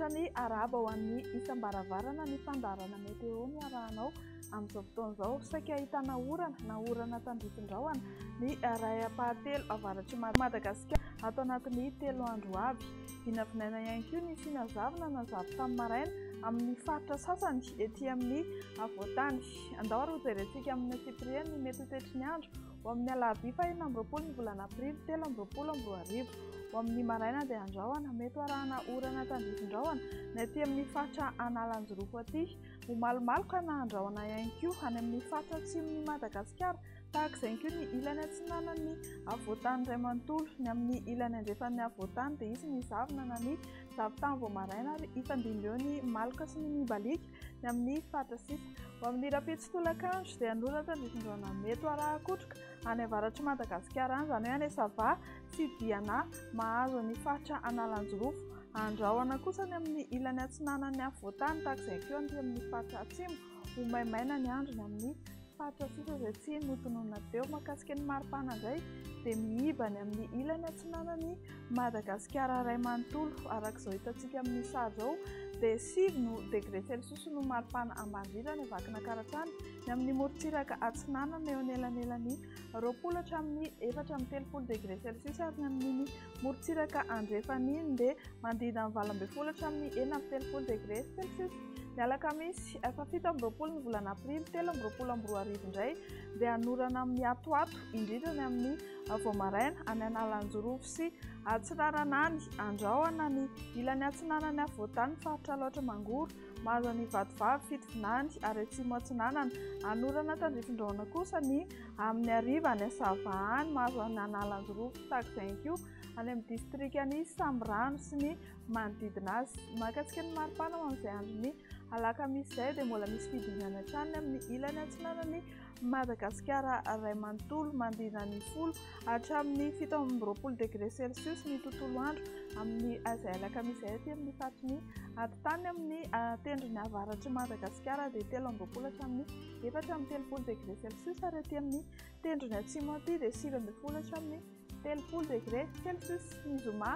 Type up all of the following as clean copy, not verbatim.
Manolotra ny arahaba ho an'ny isam-baravarana ny fandaharana météo no arahanao amin'izao fotoana izao. Saika ahitana orana na orana tandrifin-drahona ny iray ampahatelo avaratr'i Madagasikara ato anatin'ny 3 andro ho avy. Vinavinaina ihany koa ny hisiana zavona na zavon-tany maraina amin'ny faritra sasany ety amin'ny afovoan-tany. Andao ary hojerentsika amin'ny antsipiriany ny mety ho toetry ny andro ho amin'ny alarobia faha-26 ny volana aprily 2023. Ho amin'ny maraina dia andrahona, mety ho arahana orana tandrifin-drahona ny aty amin'ny faritra Analanjirofo aty. Ho malomaloka na andrahona ihany koa any amin'ny faritra atsimon'i Madagasikara, tahaka izay koa ny ilany atsinanan'ny afovoan-tany iray manontolo. Ny amin'ny ilany andrefan'ny afovoan-tany dia hisy ny zavona na ny zavon-tany vao maraina ary hifandimby eo ny maloka sy ny mibaliaka ny amin'ny faritra sisa. Ho amin'ny rahampitso tolakandro dia hanoratra tandrifindraona mety ho arahan-kotroka any avaratr'i Madagasikara any, izany hoe any Sava sy Diana, mahazo ny faritra Analanjirofo. Andrahona kosa ny amin'ny ilany atsinanan'ny afovoan-tany, tahaka izay koa aty amin'ny faritra atsimo. Ho maimaina ny andro ny amin'ny faritra sisa izay tsy notononina teo. Mahakasika ny maripana indray dia miiba ny amin'ny ilany atsinanan'i Madagasikara iray manontolo. Araka izao hitantsika amin'ny sary izao dia 9 no degré celsius no maripana ambany indrindra any Vakinankaratra any. Ny amin'ny morontsiraka atsinanana eo anelanelan'ny 20 hatramin'ny 34 degré celsius ary ny amin'iny morontsiraka andrefana iny dia manodidina ny 18 hatramin'ny 36 degré celsius. Ny alakamisy efa 27 ny volana aprily 2023 indray dia hanorana amin'ny atoato indrindra ny amin'ny vao maraina any Analanjirofo sy Atsinanana any, Andrahona ny ilany atsinanan'ny afovoan-tany faritra Alaotra Mangoro, mahazo an'i Vatovavy, Fitovinany ary Atsimo Atsinanana. Hanorana tandrifindrahona kosa ny amin'ny hariva any Sava any, mahazo an'i Analanjirofo tahaka izay ihany koa any amin'ny distrikan'i Sambirano sy ny manodidina azy. Mahakasika ny maripana ho amin'izay andron'ny alakamisy izay dia mbola misy fidinana hatrany amin'ny ilany atsinanan'i Madagasikara iray manontolo, manodidina ny 10 hatramin'ny 27 degré celsius ny tontolo andro amin'ny izay alakamisy izay aty amin'ny faritry ny atitany. Amin'ny tendrony avaratr'i Madagasikara dia 23 hatramin'ny 34 degré celsius ary aty amin'ny tendrony atsimo aty dia 19 hatramin'ny 30 degré celsius. Ny zoma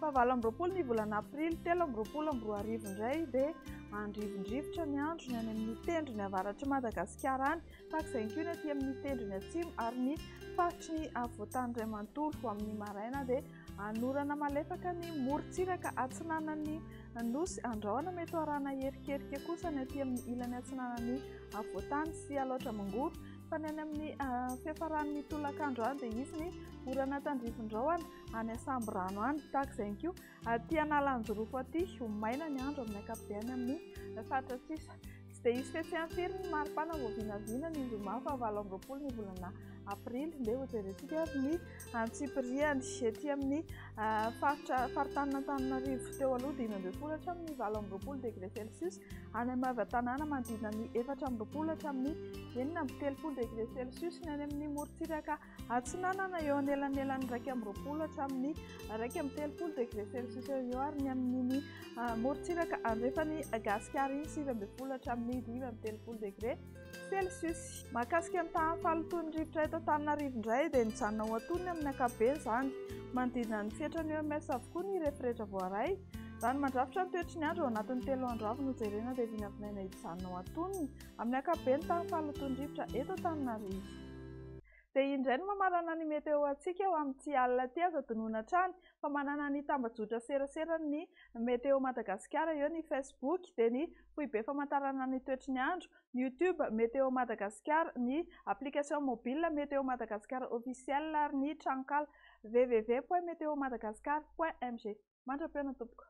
faha 28 ny volana aprily 2023 indray dia andrivondrivotra ny andro ny any amin'ny tendrony avaratr'i Madagasikara any, tahaka izay koa ny aty amin'ny tendrony atsimo ary ny faritry ny afovoan-tany iray manontolo. Ho amin'ny maraina dia hanorana malefaka ny morontsiraka atsinanan'ny nosy, andrahona mety ho arahana erikerika kosa ny aty amin'ny ilany atsinanan'ny afovoan-tany sy Alaotra Mangoro, fa ny any amin'ny fiafaran'ny tolakandro any dia hisy ny orana tandrifindrahona any Sambirano any, tahaka izay koa aty Analanjirofo aty. Ho maina ny andro amin'ny ankapobeny amin'ny faritra sisa. Tsy dia hisy fihetseham firy ny maripana vao vinavina ny zoma faha 28 ny volana aprily. Ndeha hojerentsika ary ny antsipiriany ety amin'ny faritra faritanin'Antananarivo teo aloha 15 hatramin'ny 28 degré celsius, any Maevatanàna manodidina ny 24 hatramin'ny 36 degré celsius, ny any amin'ny morontsiraka atsinanana eo anelanelan'ny 21 hatramin'ny 31 degré celsius eo eo ary ny amin'iny morontsiraka andrefan'i Gasikara iny 19 hatramin'ny 35 degré celsius. Mahakasika ny tahan'ny fahalotoan'ny rivotra eto Antananarivo indray dia nijanona ho antonony amin'ny ankapobeny izany. Manodidina ny fetran'ny OMS avokoa ny refirehetra voaray. Raha ny mandrafitra ny toetry ny andro ao anatin'ny 3 andro avy no jerena dia vinavinaina hijanona ho antonony amin'ny ankapobeny ny tahan'ny fahalotoan'ny rivotra eto Antananarivo. Dia indray no mamarana ny météo antsika ho amin'ity alina ity. Aza adinoina hatrany fa manana ny tambajotra seraserany ny Météo Madagasikara, eo ny Facebook, dia ny foibe famantarana ny toetry ny andro, ny YouTube Météo Madagasikara, ny application mobile Météo Madagasikara officiel ary ny tranonkala www.meteomadagascar.mg. Mandra-pihaona tompoko.